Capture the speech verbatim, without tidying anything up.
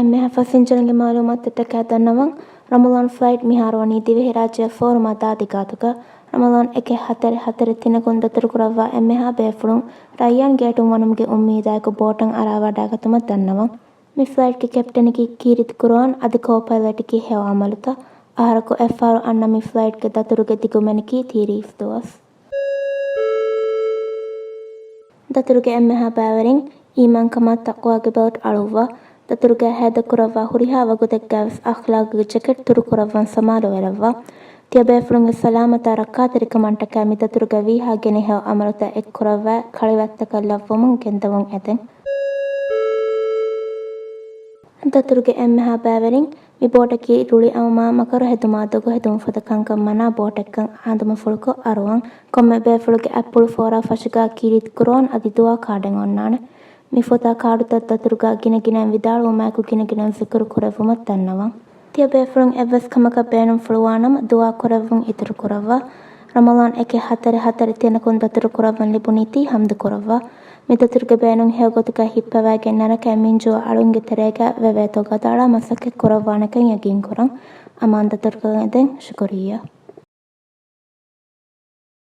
އެންމެހާ ފަސިންޖަރުންގެ މައުލޫމާތުތަކާ ދަންނަވަން. ރަމަޟާން ފްލައިޓް މިހާރު ވަނީ ދިވެހިރާއްޖެއަށް ފޯރުމާ ދާދި ގާތުގަ. ރަމަޟާން އެކެއް ހަތަރެއް ހަތަރެއް ތިނަކުން ދަތުރުކުރައްވާ އެންމެހާ ބޭފުޅުން ރައްޔާން ގޭޓުން ވަނުމުގެ އުއްމީދާއެކު ބޯޓަށް އަރާވަޑައިގަތުމަށް ދަންނަވަން. މި ފްލައިޓްގެ ކެޕްޓަނަކީ ކީރިތި ކުރޯން އަދި ކޯޕައިލަޓަކީ ހެޔޮ އަމަލުތަ؟ އަހަރަކު އެއްފަހަރު އަންނަ މި ފްލައިޓްގެ ދަތުރުގެ ދިގުމެނަކީ ތިރީސް ދުވަސް. ދަތުރުގެ އެންމެހާ ބައިވެރިން އީމާންކަމާ ތަޤްވާގެ ބެލްޓް އަޅުއްވާ. ދަތުރުގައި ހޭދަކުރައްވާ ހުރިހާ ވަގުތެއްގައިވެސް އަޚްލާގުގެ ޖެކެޓް ތުރުކުރައްވަން ސަމާލުވެރައްވާ. ތިޔަބޭފުޅުންގެ ސަލާމަތާ ރައްކާތެރިކަމަށްޓަކައި މި ދަތުރުގަ ވީހާ ގިނަ ހެޔޮ އަމަލުތައް އެއްކުރައްވާ ކަޅިވަތްތަކަށް ލައްވަމުން ގެންދަވަން އެދެން. ދަތުރުގެ އެންމެހާ ބައިވެރިން މި ބޯޓަކީ ރުޅިއައުމާ މަކަރު ހެދުމާ ދޮގު ހެދުމު ފަދަ ކަންކަން މަނާ ބޯޓެއްކަން އާނދުމަފުޅުކޮށް އަރުވަން. ކޮންމެ ބޭފުޅުގެ އަތްޕުޅު ފޯރާ ފަށުގަ ކީރިތި ކުރޯން އަދި ދުޢާ ކާޑެއް އޮންނާނެ. މި ފޮތާ ކާޑުތައް ދަތުރުގަ ގިނަގިނައިން ވިދާޅުވުމާއެކު ގިނަގިނައިން ޒިކުރު ކުރެއްވުމަށް ދަންނަވަން. ތިޔަބޭފުޅުން އެއްވެސް ކަމަކަށް ބޭނުންފުޅުވާނަމަ ދުޢާ ކުރެއްވުން އިތުރު ކުރައްވާ. ރަމަޟާން އެކެއް ހަތަރެއް ހަތަރެއް ތިނަކުން ދަތުރު ކުރައްވަން ލިބުނީތީ ހަމްދު ކުރައްވާ. މި ދަތުރުގެ ބޭނުން ހެޔޮ ގޮތުގައި ހިއްޕަވައިގެން ނަރަކައިން މިންޖުވާ އަޅުންގެ ތެރޭގަ ވެވޭތޯ ގަދައަޅާ މަސައްކަތް ކުރައްވާނެކަން ޔަގީން ކުރަން. އަމާން ދަތުރުގަ އެދެން. ޝުކުރިއްޔާ.